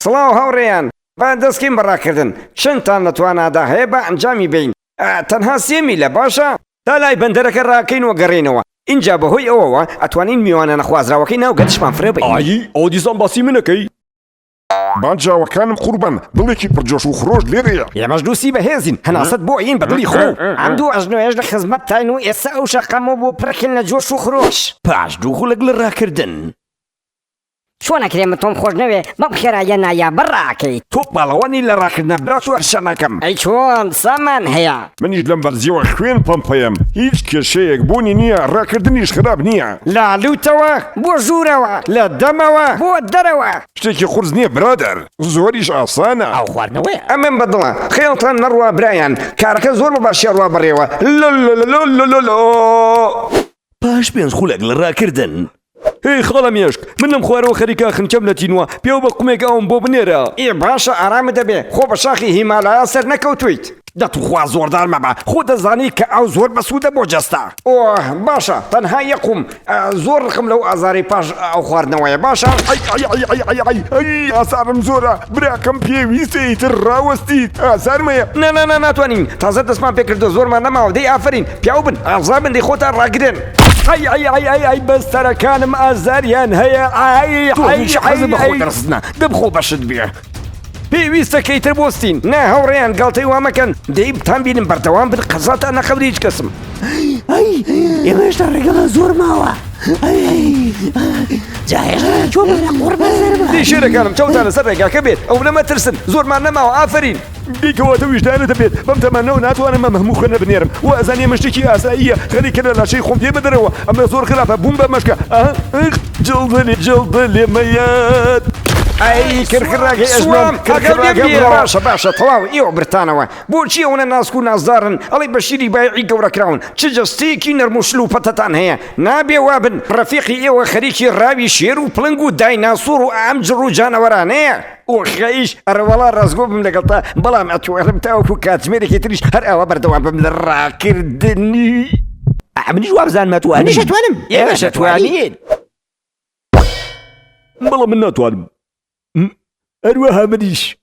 سڵاو هاوڕێیان، با دەستکەین بە ڕاکردن، چەندتان لە توانادا هەیە با ئەنجامی بەین، تەنها سێ میلە باشە؟ تا لای بەندەرەکە ڕاکەین و گەڕێینەوە، ئینجا بەهۆی ئەوەوە ئەتوانین میوانە نەخوازراوەکەی ناو گەدشمان فرە بەین. ئای ئەوە دیسان باسی من ئەکەی؟ با جاوەکانم قوربان، دڵێکی پڕ جۆش و خرۆش لێرەیە. ئێمەش دووسی بەهێزین، هەناسەت بۆ ئەیەین بە دڵی خۆ. ئەم دوو ئەژنۆیەش لە خزمەتتاین و ئێستا ئەو شەقامە بۆ پڕکەین لە جۆش و خرۆش. پاش دوو خولەک لە ڕاکردن. چۆن ئەکرێ من تۆم خۆش نەوێ بەم خێراییە نایابە ڕاکەیت. تۆ پاڵەوانی لە ڕاکردنە برا تۆ شەمەکەم. ئەی چۆن سامان هەیە. منیش لەم بەرزیەوە خوێن پەمپەیەم هیچ کێشەیەک بوونی نییە ڕاکردنیش خراپ نییە. لە لوتەوە بۆ ژوورەوە. لە دەمەوە بۆ دەرەوە. شتێکی قورس نییە برادەر زۆریش ئاسانە. ئاو خواردنەوەیە. ئەمەم بەدڵە خێڵتان نەڕوا برایان کارەکە زۆر بە باشی ئەڕوا بەڕێوە لۆلۆلۆلۆلۆلۆ. پاش پێنج خولەک لە ڕاکردن. هێی خاڵە مێشک من لەم خوارەوە خەریکە خنکەم لە تینووە پێوە بە قومێک ئاوم بۆ بنێرە. ئێ باشە ئارامت دەبێ خۆ بە شاخی هیمالایا سەر نەکەوتوویت. دە توخوا زۆردار مەبە خۆ دەزانی کە ئاو زۆر بەسوودە بۆ جەستە. ئۆه باشە تەنها یەک قوم زۆر ڕقم لەو ئازارەی پاش ئاو خواردنەوەیە باشە. ئەی ئەی ئەی ئەی ئەی ئەی ئەی ئازارم زۆرە براکەم پێویستە ئیتر ڕاوەستیت ئازارم هەیە. نا نا نا ناتوانین تازە دەستمان پێکردووە زۆرمان نەماوە دەی ئافەرین پیاو بن ئازا بن دەی خۆتان ڕاگرن. ئەی ئەی ئەی ئەی ئەی بەستەرەکانم ئازاریان هەیە ئای تۆ ئەی هیچ حەزت ئەی بە خۆ ئەی. دەرخستنە دە بخۆ بەشت بێ. پێویستە کەیتر بوەستین. نا هاوڕێیان گاڵتەی وا مەکەن دەی بتانبینم بەردەوام بن قەزاتان نە خەبری هیچ کەسم. ئەی ئێمە هێشتا ڕێگەمان زۆر ماوە ئەی جا هێشتا چۆمانە قوڕ بەسەرمان. دەی شێرەکانم چاوتان لەسەر ڕێگاکە بێت ئەونە مەترسن زۆرمان نەماوە ئافەرین. دەی کەواتە ویژدانت هەبێت بەم تەمەنەوە ناتوانم ئەم هەموو خوێنە بنێرم وا ئەزانی ئەمە شتێکی ئاساییە خەریکە لە لاشەی خۆم پێ بدەرەوە ئەمە زۆر خراپە بووم بە مەشکە ئا جڵدە لێ جڵدە لێ مەیەت. ئەی کرکڕاکەی ئەژنۆم کرکڕاکە باشە باشە تەواو ئێوە برتانەوە بۆچی ئەوەنە ناسک و نازدارن ئەڵێ بە شیری بایعی گەورە کراون چ جەستەیەکی نەرم و شل و پەتەتان هەیە نابێ وابن ڕەفیقی ئێوە خەریکی ڕاوی شێر و پڵنگ و دایناسۆر و ئەم جڕ و جانەوەرانەیە ئۆخەیش ئەرەوەڵا ڕاستگۆ بم لەگەڵتا بەڵام ئەتوانم تاوەکو کاتژمێرێکی تریش هەر ئاوا بەردەوام بم لە ڕاکردنی. منیش وابزانم ئەتوانی. منیش ئەتوانم. ئێمەش ئەتوانین. بەڵام من ناتوانم. هەروەها منیش.